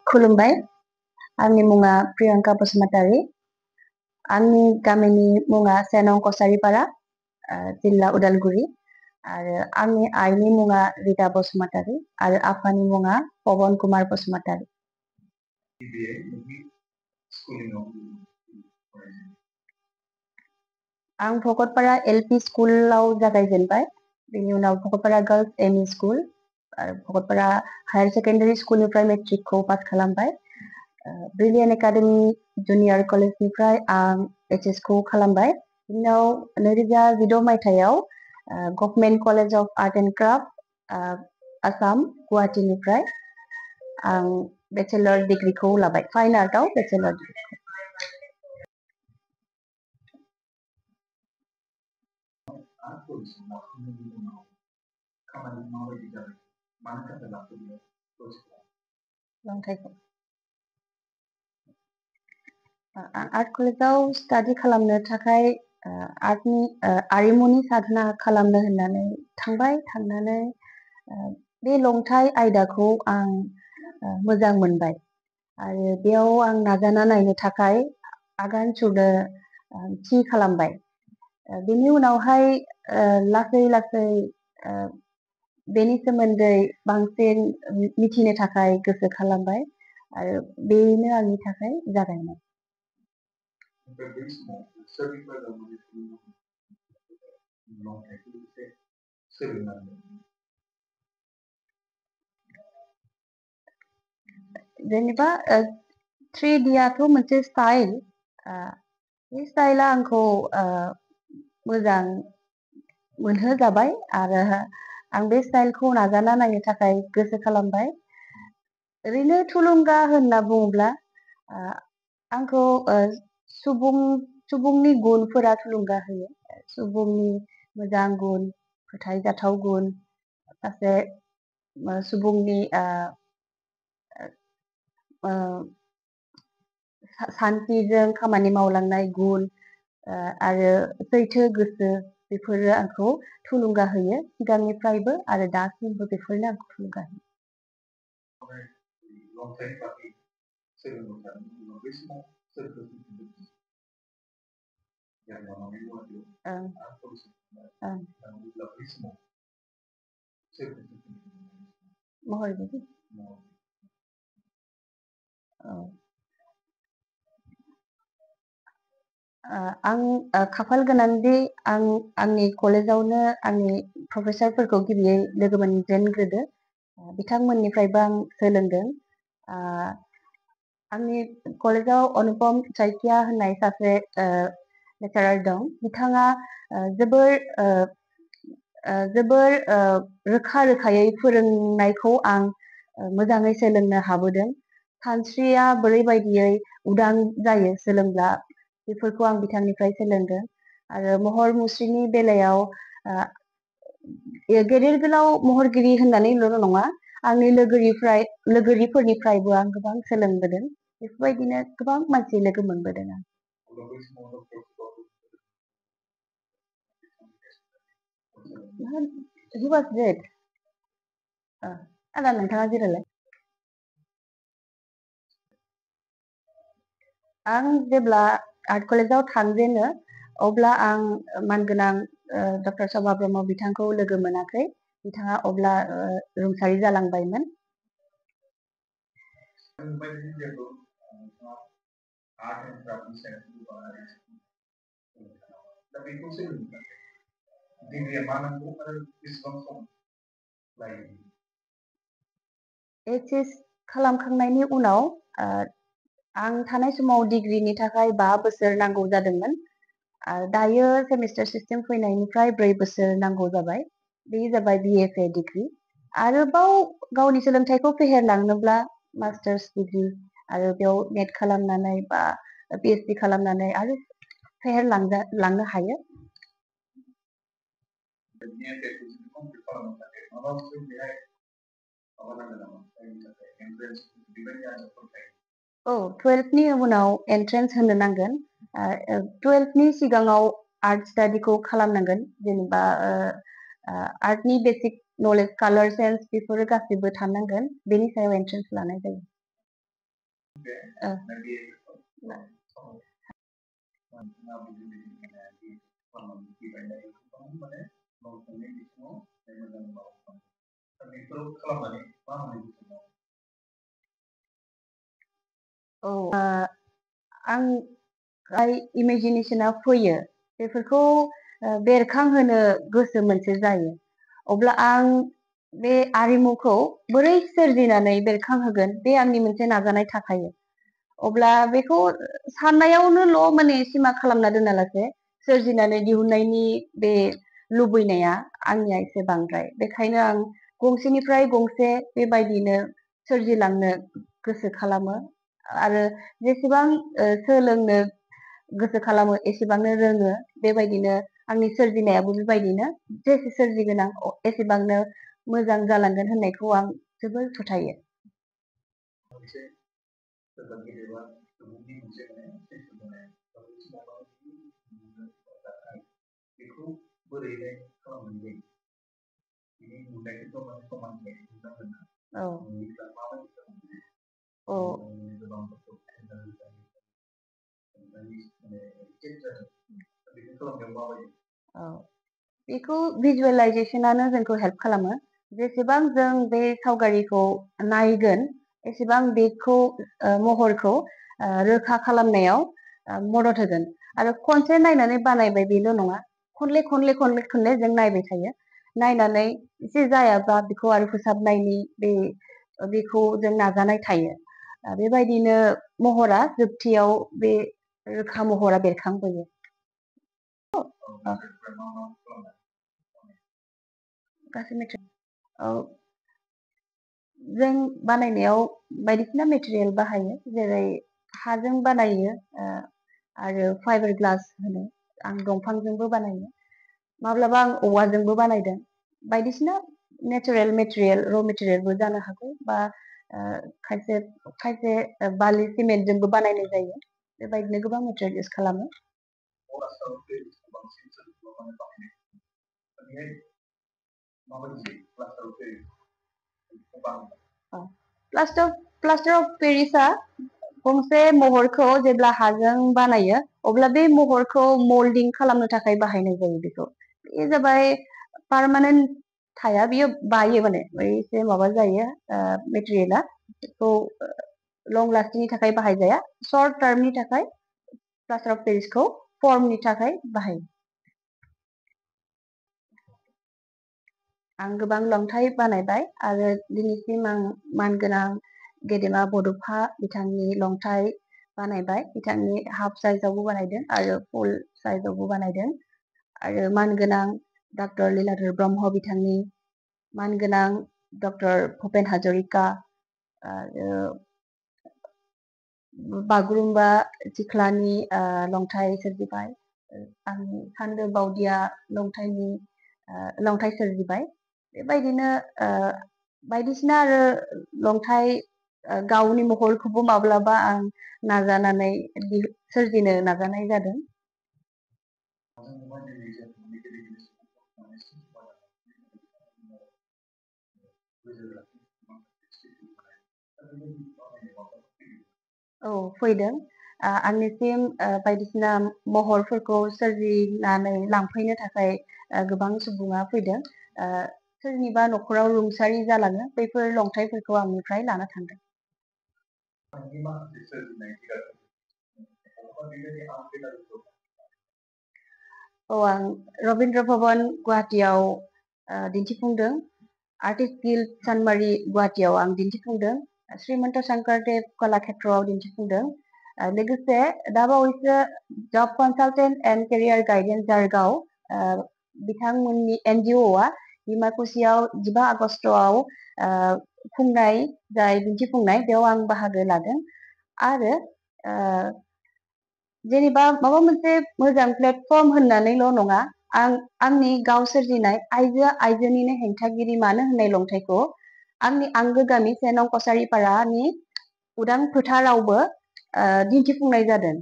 खुलुमबाय आंनि मुङा प्रियांका बसुमतारी आंनि गामिनि मुङा सेनं कसारिपारा जिल्ला उदालगुरि आरो आंनि आइनि मुङा रिता बसुमतारी आरो आफानि मुङा पवन कुमार बसुमतारी आं भकतपारा एलपि स्कुलाव जागायजेनबाय बेनि उनाव भकतपारा गार्ल्स एमइ स्कुल आरो भकतपारा हायार सेकेन्डारि स्कुलनिफ्राय मेट्रिकखौ पास खालामबाय ब्रिलियान एकाडेमि जुनियर कलेजनिफ्राय आं एचएस खौ खालामबाय बिनि उनाव 2016 मायथाइयाव government college of art and craft Assam गुवाहाटीनिफ्राय आं बेचेलर डिग्रीखौ लाबाय फाइन आर्टआव बेचेलर डिग्री आर्ट कलेजाव स्टाडि खालामनो थाखाय आरिमुनि साधना खालामनो होननानै थांबाय थांनानै बे लंथाइ आयदाखौ आं मोजां मोनबाय आरो बेयाव आं नाजाना नायनो थाखाय आगान सुरनो थि खालामबाय बेनि उनावहाय लासै लासै बेनि सोमोन्दै बांसिन मिथिनो थाखाय गोसो खालामबाय आरो बेनो आंनि थाखाय जागायनाय जेनेबा 3Dआथ' मोनसे स्टाइल बे स्टाइला आंखौ मोजां मोनहोजाबाय आरो आं बे स्टाइलखौ नाजाना नायनो थाखाय गोसो खालामबाय ओरैनो थुलुंगा होनना बुङोब्ला आंखौ सुबुंनि गुनफोरा थुलुंगा होयो सुबुंनि मोजां गुन फोथायजाथाव गुन सासे सुबुंनि सान्थिजों खामानि मावलांनाय गुन आरो सैथो गोसो बेफोरो आंखौ थुलुंगा होयो सिगांनिफ्रायबो आरो दासिमबो बेफोरनो आंखौ थुलुंगा होयो महरगिरि आं खाफाल गोनांदि आं आंनि कलेजावनो आंनि प्रफेसारफोरखौ गिबियै लोगो मोनजेनग्रोदो बिथांमोननिफ्रायबो आं सोलोंदों आंनि कलेजाव अनुपम साइकिया होननाय सासे लेक्चारार दं बिथाङा जोबोर रोखा रोखायै फोरोंनायखौ आं मोजाङै सोलोंनो हाबोदों सानस्रिया बोरैबायदियै उदां जायो सोलोंब्ला बेफोरखौ आं बिथांनिफ्राय सोलोंदों आरो महर मुस्रिनि बेलायाव गेदेर गोलाव महरगिरि होननानैल' नङा आंनि लोगोरिफोरनिफ्रायबो आं गोबां सोलोंबोदों बेफोरबायदिनो गोबां मानसि लोगो मोनबोदों आं He was dead. आदा नोंथाङा जिरायलाय आं जेब्ला आर्ट कलेजाव थांजेनो अब्ला आं मानगोनां डक्टर शभा ब्रह्म बिथांखौ लोगो मोनाखै बिथाङा अब्ला रुंसारि जालांबायमोन एचएस खालामखांनायनि उनाव आं थानाय समाव डिग्रीनि थाखाय 5 बोसोर नांगौ जादोंमोन दायो सेमिस्टार सिस्टेम फैनायनिफ्राय 4 बोसोर नांगौ जाबाय बे जाबाय BFA डिग्री आरोबाव गावनि सोलोंथाइखौ फेहेरलांनोब्ला मास्टार्स डिग्री आरो बेयाव नेट खालामनानै बा PhD खालामनानै आरो फेहेरलांनो हायो औ 12नि उनाव एन्ट्रेन्स होनो नांगोन 12नि सिगाङाव आर्ट स्टाडिखौ खालामनांगोन जेनेबा आर्टनि बेसिक नलेज कालार सेन्स बेफोरो गासिबो थानांगोन बेनि सायाव एन्ट्रेन्स लानाय जायो आं इमेजिनेसना फैयो बेफोरखौ बेरखांहोनो गोसो मोनसे जायो अब्ला आं बे आरिमुखौ बोरै सोरजिनानै बेरखांहोगोन बे आंनि मोनसे नाजानाय थाखायो अब्ला बेखौ साननायावनोल' माने सिमा खालामना दोनालासे सोरजिनानै दिहुननायनि बे लुबैनाया आंनिया एसे बांद्राय बेखायनो आं गंसेनिफ्राय गंसे बेबायदिनो सोरजिलांनो गोसो खालामो आरो जेसेबां सोलोंनो गोसो खालामो एसेबांनो रोङो बेबायदिनो आंनि सोरजिनायाबो बेबायदिनो जेसे सोरजिगोन आं एसेबांनो मोजां जालांगोन होननायखौ आं जोबोर फोथायो औ औ बेखौ भिजुवेलाइजेसनानो जोंखौ हेल्प खालामो जेसेबां जों बे सावगारिखौ नायगोन एसेबां बेखौ महरखौ रोखा खालामनायाव मदद होगोन आरो खनसे नायनानै बानायबाय बेल' नङा खनले खनले खनले खनले जों नायबाय थायो नायनानै एसे जायाबा बेखौ आरो फोसाबनायनि बेखौ जों नाजानाय थायो बेबायदिनो महरा जोबथियाव बे रोखा महरा बेरखांबोयो जों बानायनायाव बायदिसिना मेटेरियेल बाहायो जेरै हाजों बानायो आरो फाइबार ग्लास होनो आं दंफांजोंबो बानायो माब्लाबा आं औवाजोंबो बानायदों बायदिसिना नेचारेल मेटेरियेल र' मेटेरियेलबो जानो हागौ बा खायसे खायसे बालि सिमेन्टजोंबो बानायनाय जायो बेबायदिनो गोबां मेटेरियेल इउज खालामो प्लास्टार अफ पेरिसआ गंसे महरखौ जेब्ला हाजों बानायो अब्ला बे महरखौ मल्डिं खालामनो थाखाय बाहायनाय जायो बेखौ बे जाबाय पारमानेन्ट थाया बियो बायो माने एसे माबा जायो मेटेरियेला बेखौ लं लास्टिंनि थाखाय बाहायजाया शर्ट टार्मनि थाखाय प्लास्टार अफ पेरिसखौ फर्मनि थाखाय बाहायो आं गोबां लंथाइ बानायबाय आरो दिनैसिम आं मानगोनां गेदेमा बड'फा बिथांनि लंथाइ बानायबाय बिथांनि हाफ साइजआवबो बानायदों आरो फुल साइजआवबो बानायदों आरो मानगोनां डक्टर लीलाधर ब्रह्म बिथांनि मानगोनां डक्टर भुपेन हाजरिका आरो बागुरुम्बा सिख्लानि लंथाइ सोरजिबाय आंनि सान्दो बावदिया लंथाइ सोरजिबाय बेबायदिनो बायदिसिना आरो लंथाइ गावनि महरखौबो माब्लाबा आं नाजानानै सोरजिनो नाजानाय जादों औ फैदों आंनिसिम बायदिसिना महरफोरखौ सोरजिनानै लांफैनो थाखाय गोबां सुबुङा फैदों सोरनिबा न'खराव रुंसारि जालाङो बैफोर लंथाइफोरखौ आंनिफ्राय लाना थांदों आं रबीन्द्र भवन गुवाहाटीयाव दिन्थिफुंदों आर्टिस्ट गिल्ड सानमारि गुवाहाटीयाव आं दिन्थिफुंदों श्रीमन्त शंकरदेव कलाक्षेत्रआव दिन्थिफुंदों लोगोसे दाबावैसो जब कनसालटेन्ट एन्ड केरियार गाइडेन्स जारगाव बिथांमोननि NGOआ डिमाकुसियाव 15 आगस्टआव खुंनाय जाय दिन्थिफुंनाय बेयाव आं बाहागो लादों आरो जेनेबा माबा मोनसे मोजां प्लेटफर्म होननानैल' नङा आंनि गाव सोरजिनाय आइजोआ आइजोनिनो हेंथागिरि मानो होननाय लंथाइखौ आंनि आंगो गामि 1 नं कसारिपारानि उदां फोथारावबो दिन्थिफुंनाय जादों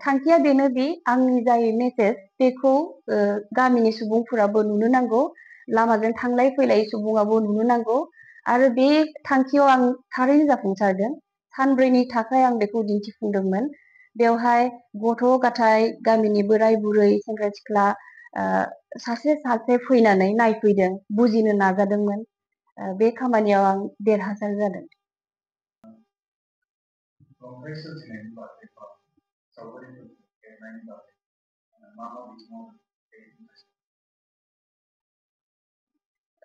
थांखिया बेनोदि आंनि जाय मेसेज बेखौ गामिनि सुबुंफोराबो नुनो नांगौ लामाजों थांलाय फैलाय सुबुङाबो नुनो नांगौ आरो बे थांखियाव आं थारैनो जाफुंसारदों। सानब्रैनि थाखाय आं बेखौ दिन्थिफुंदोंमोन। बेवहाय गथ' गथाय गामिनि बोराय बुरै सेंग्रा सिख्ला सासे सासे फैनानै नायफैदों, बुजिनो नाजादोंमोन। बे खामानियाव आं देरहासार जादों।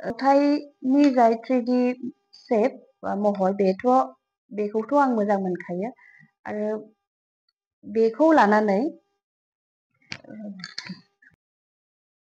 नुथायनि जाय 3D शेप महर बेखौथ' आं मोजां मोनखायो आरो बेखौ लानानै